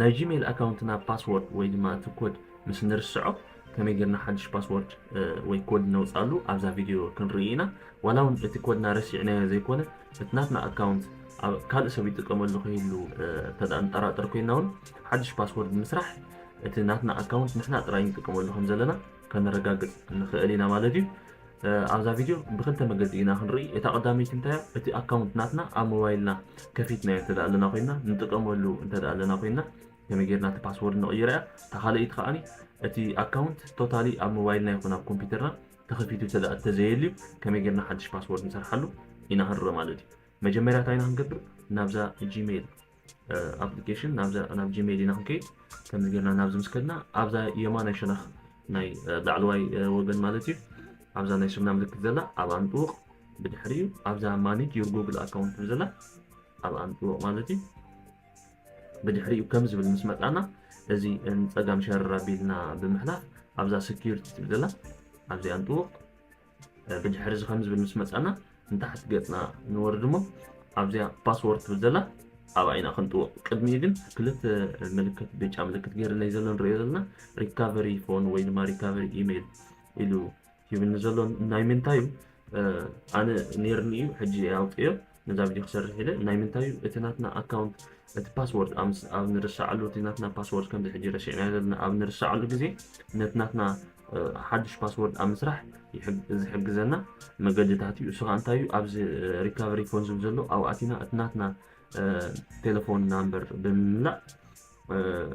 ናይ ጂሜል ኣካውንትና ፓስወርድ ወይ ድማ እቲ ኮድ ምስ ንርስዖ ከመይ ጌርና ሓድሽ ፓስወርድ ወይ ኮድ ነውፃሉ ኣብዛ ቪድዮ ክንርኢ ኢና። ዋላ እውን እቲ ኮድና ረሲዕናዮ ዘይኮነ እቲ ናትና ኣካውንት ካልእ ሰብ ይጥቀመሉ ከይህሉ እንተደኣ ንጠራጠር ኮይና እውን ሓድሽ ፓስወርድ ምስራሕ እቲ ናትና ኣካውንት ንሕና ጥራይ ንጥቀመሉ ከም ዘለና ከነረጋግፅ ንኽእል ኢና ማለት እዩ። ኣብዛ ቪድዮ ብክልተ መገዲ ኢና ክንርኢ። እታ ቀዳመይቲ እንታይ እያ? እቲ ኣካውንት ናትና ኣብ ሞባይልና ከፊትናዮ እንተ ኣለና ኮይና ንጥቀመሉ እንተ ኣለና ኮይና ከመይ ጌርና እቲ ፓስወርድ ንቕይሮ እያ። እታ ካልኣይቲ ከዓኒ እቲ ኣካውንት ቶታሊ ኣብ ሞባይልና ይኹን ኣብ ኮምፒውተርና ተኸፊቱ እንተ ተዘየልዩ ከመይ ጌርና ሓድሽ ፓስወርድ ንሰርሓሉ ኢና ክንርኢ ማለት እዩ። መጀመርያ እንታይ ኢና ክንገብር? ናብዛ ጂሜል ኣፕሊኬሽን ናብ ጂሜል ኢና ክንከይድ። ከምዚ ጌርና ናብዚ ምስ ከድና ኣብዛ የማናይ ሸነኽ ናይ ላዕለዋይ ወገን ማለት እዩ ኣብዛ ናይ ሽምና ምልክት ዘላ ኣብ ኣንጥውቕ። ብድሕሪኡ ኣብዛ ማኔጅ ዩር ጉግል ኣካውንት ዘላ ኣብ ኣንጥውቕ ማለት እዩ። ብድሕሪኡ ከም ዝብል ምስ መጣና እዚ ንፀጋም ሸረር ኣቢልና ብምሕላፍ ኣብዛ ሴኪሪቲ ትብል ዘላ ኣብዚ ኣንጥውቕ። ብድሕሪ እዚ ከም ዝብል ምስ መፃና ንታሕቲ ገፅና ንወርድ እሞ ኣብዚኣ ፓስወርድ ትብል ዘላ ኣብኣ ኢና ክንጥውቕ። ቅድሚኡ ግን ክልተ ምልክት ብጫ ምልክት ገይርለይ ዘሎ ንሪኦ ዘለና ሪካቨሪ ፎን ወይ ድማ ሪካቨሪ ኢሜይል ኢሉ ሂብኒ ዘሎ ናይ ምንታይ እዩ? ኣነ ነይርኒ እዩ ሕጂ ኣውፅዮ ነዛ ቪድዮ ክሰርሕ ኢለ ናይ ምንታይ እዩ እቲ ናትና ኣካውንት እቲ ፓስወርድ ኣብ ንርሰዓሉ እቲ ናትና ፓስወርድ ከምዚ ሕጂ ረሲዕናዮ ዘለና ኣብ ንርሰዓሉ ግዜ ነቲ ናትና ሓድሽ ፓስወርድ ኣብ ምስራሕ ዝሕግዘና መገድታት እዩ። እሱ ከዓ እንታይ እዩ? ኣብዚ ሪካቨሪ ፎን ዝብል ዘሎ ኣብኡ ኣቲና እቲ ናትና ቴሌፎን ናምበር ብምምላእ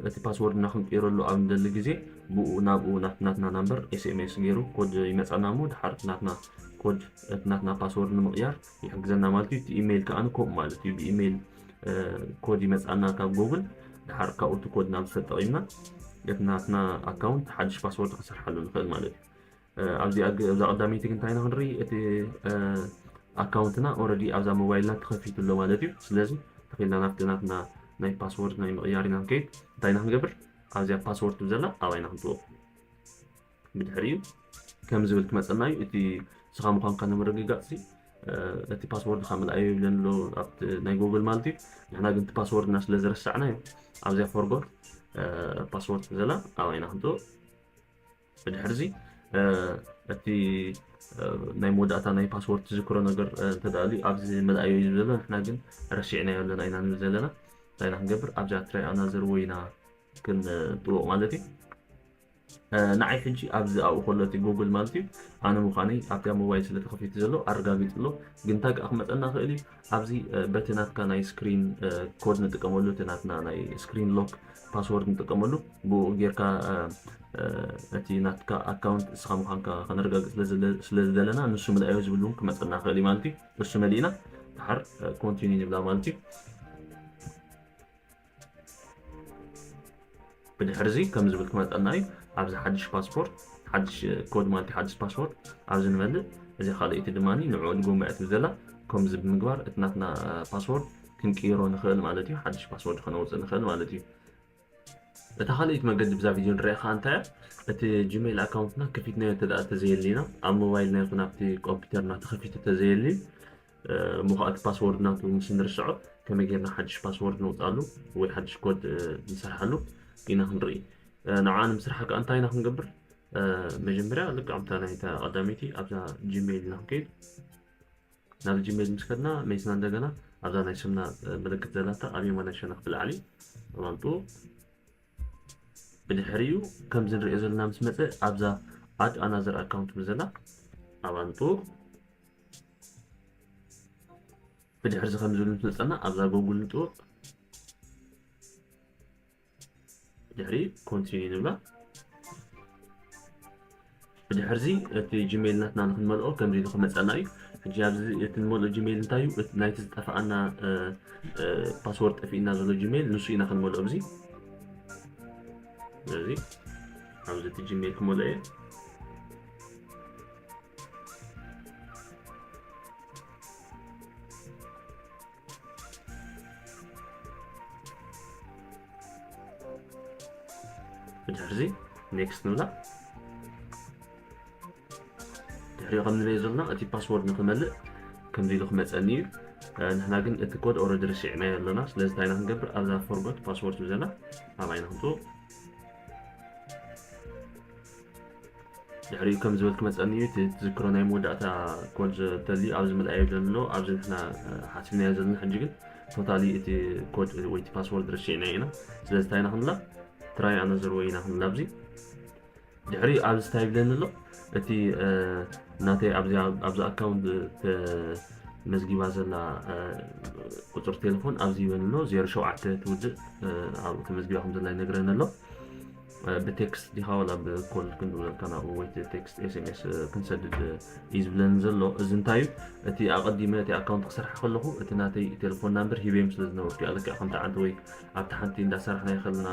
እቲ ፓስወርድና ክንቅይረሉ ኣብ ንደሊ ግዜ ብኡ ናብኡ ናብቲ ናትና ናምበር ኤስኤምኤስ ገይሩ ኮድ ይመፃና እሞ ድሓር እቲ ናትና ኮድ እቲ ናትና ፓስወርድ ንምቕያር ይሕግዘና ማለት እዩ። እቲ ኢሜይል ከዓ ከምኡ ማለት እዩ። ብኢሜይል ኮድ ይመፃና ካብ ጎግል ድሓር ካብኡ እቲ ኮድ ናብ ተጠቒምና እቲ ናትና ኣካውንት ሓድሽ ፓስወርድ ክንሰርሓሉ ንኽእል ማለት እዩ። ኣብዚ ኣብዛ ቀዳመይቲ ግን እንታይ ኢና ክንርኢ? እቲ ኣካውንትና ኦረዲ ኣብዛ ሞባይልና ተኸፊቱ ኣሎ ማለት እዩ። ስለዚ ተኺልና ናብቲ ናትና ናይ ፓስወርድ ናይ ምቕያር ኢና ንከይድ። እንታይ ኢና ክንገብር? ኣብዚኣ ፓስወርድ ትብል ዘላ ኣብኣ ኢና ክንጥውቕ። ብድሕሪኡ ከም ዝብል ክመፀና እዩ። እቲ ስኻ ምዃንካ ንምርግጋፅ እቲ ፓስወርድ ካ ምልኣዮ ይብለን ኣሎ ኣብቲ ናይ ጎግል ማለት እዩ። ንሕና ግን እቲ ፓስወርድና ስለ ዝረሳዕናዮ ኣብዚኣ ፎርጎት ፓስወርድ ትብል ዘላ ኣብኣ ኢና ክንጥውቕ። ብድሕርዚ እቲ ናይ መወዳእታ ናይ ፓስወርድ ትዝክሮ ነገር እንተደኣልዩ ኣብዚ ምልኣዮ እዩ ዘሎ። ንሕና ግን ረሲዕናዮ ኣለና ኢና ንብል ዘለና። እንታይ ኢና ክንገብር? ኣብዛ ትራይ ኣናዘር ወይ ኢና ክንጥውቕ ማለት እዩ። ንዓይ ሕጂ ኣብዚ ኣብኡ ከሎ እቲ ጉግል ማለት እዩ ኣነ ምዃነይ ኣብዚኣ ሞባይል ስለ ተኸፊቱ ዘሎ ኣረጋጊጹ ኣሎ። ግን እንታይ ከዓ ክመፀና ይኽእል እዩ ኣብዚ በቲ ናትካ ናይ ስክሪን ኮድ ንጥቀመሉ እቲ ናትና ናይ ስክሪን ሎክ ፓስወርድ ንጥቀመሉ ብኡ ጌርካ እቲ ናትካ ኣካውንት እስኻ ምዃንካ ከነረጋግፅ ስለ ዝደለና ንሱ ምልኣዮ ዝብል እውን ክመፀና ይኽእል እዩ ማለት እዩ። እሱ መሊእና ድሓር ኮንቲኒ ንብላ ማለት እዩ። ብድሕርዚ ከም ዝብል ክመፀና እዩ ኣብዚ ሓድሽ ፓስፖርት ሓድሽ ኮድ ማለት ሓድሽ ፓስፖርት ኣብዚ ንመልእ እዚ ካልኣይቲ ድማ ንዕኡ ድጎምዐ ትብል ዘላ ከምዚ ብምግባር እቲ ናትና ፓስወርድ ክንቅይሮ ንኽእል ማለት እዩ። ሓድሽ ፓስወርድ ከነውፅእ ንኽእል ማለት እዩ። እታ ካልኣይቲ መገዲ ብዛ ቪድዮ ንሪኣ ከዓ እንታይ እቲ ጂሜል ኣካውንትና ከፊትናዮ እንተ ተዘየሊና ኣብ ሞባይልና ይኹን ኣብቲ ኮምፒውተርና ተኸፊቱ ተዘየሊ እሞ ከዓ እቲ ፓስወርድ ናቱ ምስ ንርስዖ ከመይ ጌርና ሓድሽ ፓስወርድ ነውፅኣሉ ወይ ሓድሽ ኮድ ንሰርሓሉ ኢና ክንርኢ። ንዓ ንምስራሕ ከዓ እንታይ ኢና ክንገብር? መጀመርያ ልክዕ ከምታ ናይታ ቀዳመይቲ ኣብዛ ጂሜል ኢና ክንከይድ። ናብ ጂሜል ምስ ከድና መይስና እንደገና ኣብዛ ናይ ስምና ምልክት ዘላታ ኣብ የማናይ ሸነኽ ብላዕሊ ኣማንጡ ብድሕሪኡ ከምዚ ንሪኦ ዘለና ምስ መፀ ኣብዛ ኣድ ኣናዘር ኣካውንት ምስ ዘላ ኣባንጡ ብድሕሪ እዚ ከም ዝብል ምስ መፀና ኣብዛ ጎጉል ንጥውቕ ድሕሪ ኮንቲኒ ንብላ ብድሕርዚ እቲ ጂሜል ናትና ንክንመልኦ ከምዚ ኢሉ ክመፀና እዩ። ሕጂ ኣብዚ እቲ ንመልኦ ጂሜል እንታይ እዩ? ናይቲ ዝጠፍኣና ፓስወርድ ጠፊእና ዘሎ ጂሜል ንሱ ኢና ክንመልኦ ኣብዚ ስለዚ ኣብዚ እቲ ጂሜል ክመልኦ እየ። ብድሕርዚ ኔክስት ንብላ። ድሕሪኡ ከም ንሪኦ ዘለና እቲ ፓስወርድ ንክመልእ ከምዚ ኢሉ ክመፀኒ እዩ። ንሕና ግን እቲ ኮድ ኦረዲ ርሲዕናዮ ኣለና። ስለዚ እንታይ ኢና ክንገብር? ኣብዛ ፎርጎት ፓስወርድ ዝብለና ኣብ ዓይና ክንፅኡ። ድሕሪኡ ከም ዝበል ክመፀኒ እዩ። እቲ ትዝክሮ ናይ መወዳእታ ኮድ ተልዩ ኣብዚ ምልኣይ ይብለኒ ኣሎ። ኣብዚ ንሕና ሓሲብናዮ ዘለና ሕጂ ግን ቶታሊ እቲ ኮድ ወይ እቲ ፓስወርድ ርሲዕናዮ ኢና። ስለዚ እንታይ ኢና ክንብላ? ትራይ ኣነዘር ወይ ኢና ክንብላ ኣብዚ። ድሕሪ ኣብዚ እንታይ ይብለኒ ኣሎ? እቲ ናተይ ኣብዚ ኣካውንት መዝጊባ ዘላ ቁፅሪ ቴሌፎን ኣብዚ ይበኒ ኣሎ። ዜሮ ሸውዓተ ትውድእ ኣብኡ ተመዝጊባ ከም ዘላ ይነግረኒ ኣሎ። ብቴክስት ዲኻ ዋላ ብኮል ክንብለካ ናብኡ ወይ ቴክስት ኤስኤምኤስ ክንሰድድ እዩ ዝብለኒ ዘሎ። እዚ እንታይ እዩ? እቲ ኣቐዲመ እቲ ኣካውንት ክሰርሓ ከለኹ እቲ ናተይ ቴሌፎን ናምበር ሂበዮም ስለ ዝነበርኩ እያ። ልክዕ ከምቲ ዓንተ ወይ ኣብቲ ሓንቲ እንዳሰራሕና ይኸልና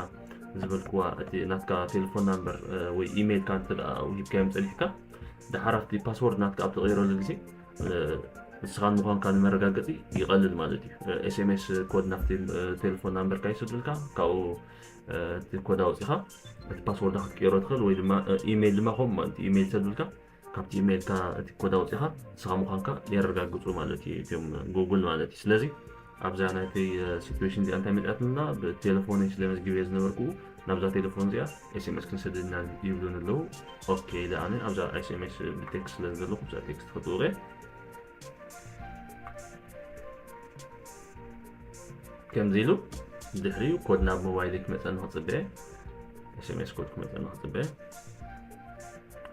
ዝበልክዋ እቲ ናትካ ቴሌፎን ናምበር ወይ ኢሜይልካ እንተ ደኣ ሂብካዮም ጸኒሕካ፣ ደሓር ኣብቲ ፓስወርድ ናትካ ኣብ ትቕይረሉ ግዜ ንስኻ ምዃንካ ንመረጋገጺ ይቐልል ማለት እዩ። ኤስኤምኤስ ኮድ ናብቲ ቴሌፎን ናምበርካ ይሰዱልካ፣ ካብኡ እቲ ኮድ ኣውጺኻ እቲ ፓስወርድ ክትቅይሮ ትኽእል፣ ወይ ድማ ኢሜይል ድማ ከምኡ ማለት እዩ። ኢሜይል ሰዱልካ ካብቲ ኢሜይልካ እቲ ኮድ ኣውጺኻ ንስኻ ምዃንካ የረጋግጹ ማለት እዩ እቲኦም ጉግል ማለት እዩ። ስለዚ ኣብዛ ናይተይ ሲትዌሽን እዚኣ እንታይ መፅኣትልና? ብቴሌፎነይ ስለ መዝጊበ ዝነበርኩ ናብዛ ቴሌፎን እዚኣ ኤስኤምኤስ ክንሰደድና ይብሉን ኣለዉ። ኦኬ ኢለ ኣነ ኣብዛ ኤስኤምኤስ ብቴክስት ስለ ዝገለኹ ብዛ ቴክስት ክጥውቐ ከምዚ ኢሉ ድሕሪኡ ኮድ ናብ ሞባይል ክመፀኒ ክፅበየ ኤስኤምኤስ ኮድ ክመፀኒ ክፅበየ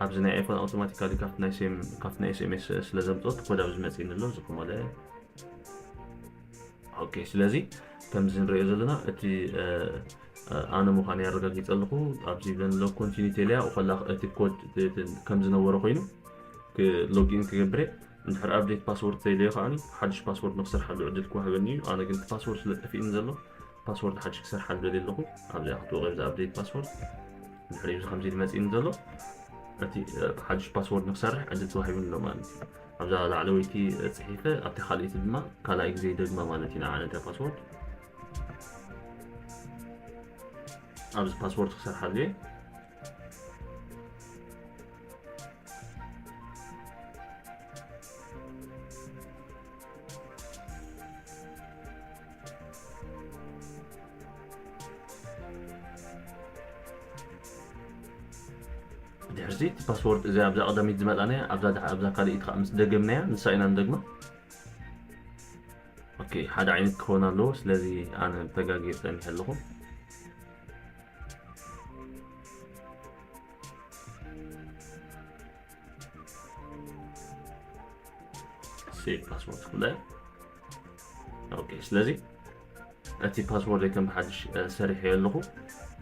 ኣብዚ ናይ ኣይፎን ኣውቶማቲካሊ ካብቲ ናይ ኤስኤምኤስ ስለ ዘምፅኦ እቲ ኮድ ኣብዚ መፅእኒ ኣሎ ዝኮመለ ኦኬ ስለዚ ከምዚ ንሪኦ ዘለና እቲ ኣነ ምዃን ያረጋጊፀ ኣለኹ ኣብዚ ብለን ሎ ኮንቲኒ ቴልያ ከላ እቲ ኮድ ከም ዝነበረ ኮይኑ ሎጊን ክገብረ እንድሕር ኣፕዴት ፓስወርድ ተይለዮ ከዓ ሓድሽ ፓስወርድ ንክሰርሓሉ ዕድል ክዋህበኒ እዩ ኣነ ግን ፓስወርድ ስለ ጠፊእኒ ዘሎ ፓስወርድ ሓድሽ ክሰርሓሉ ደልየ ኣለኹ ኣብዚኣ ክትወቀ ብዚ ኣፕዴት ፓስወርድ ድሕሪ እዚ ከምዚ መፅእኒ ዘሎ እቲ ሓድሽ ፓስወርድ ንክሰርሕ ዕድል ተዋሂቡኒ ኣሎ ማለት እዩ ኣብዛ ላዕለወይቲ ፅሒፈ ኣብታ ካልኣይቲ ድማ ካልኣይ ግዜ ይደግማ ማለት እዩ ንዓነተ ፓስወርድ ኣብዚ ፓስወርድ ክሰርሓሉ እየ ድሕርዚ እቲ ፓስወርድ እዚ ኣብዛ ቀዳሚት ዝመልኣናያ ኣብዛ ካልኢት ከዓ ምስ ደገምናያ ንሳ ኢና ንደግማ ኦኬ ሓደ ዓይነት ክኸውን ኣለዎ ስለዚ ኣነ ተጋጊ ፀኒሐ ኣለኹ ሴቭ ፓስወርድ ክብለ ኦኬ ስለዚ እቲ ፓስወርድ ከም ብሓድሽ ሰሪሐ ኣለኹ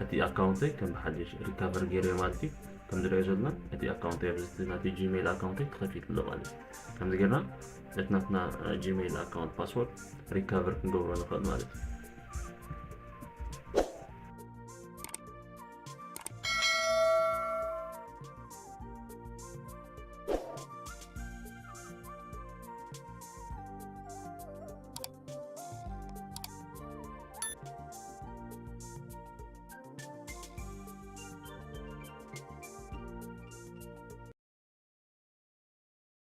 እቲ ኣካውንት ከም ብሓድሽ ሪካቨር ገይረ ማለት እዩ ከም ዝሪኦ ዘለና እቲ ኣካውንት ኣብዚ ናተይ ጂሜል ኣካውንት ተኸፊቱ ኣሎ ማለት እዩ ከምዚ ጌርና እቲ ናትና ጂሜል ኣካውንት ፓስወርድ ሪካቨር ክንገብሮ ንኽእል ማለት እዩ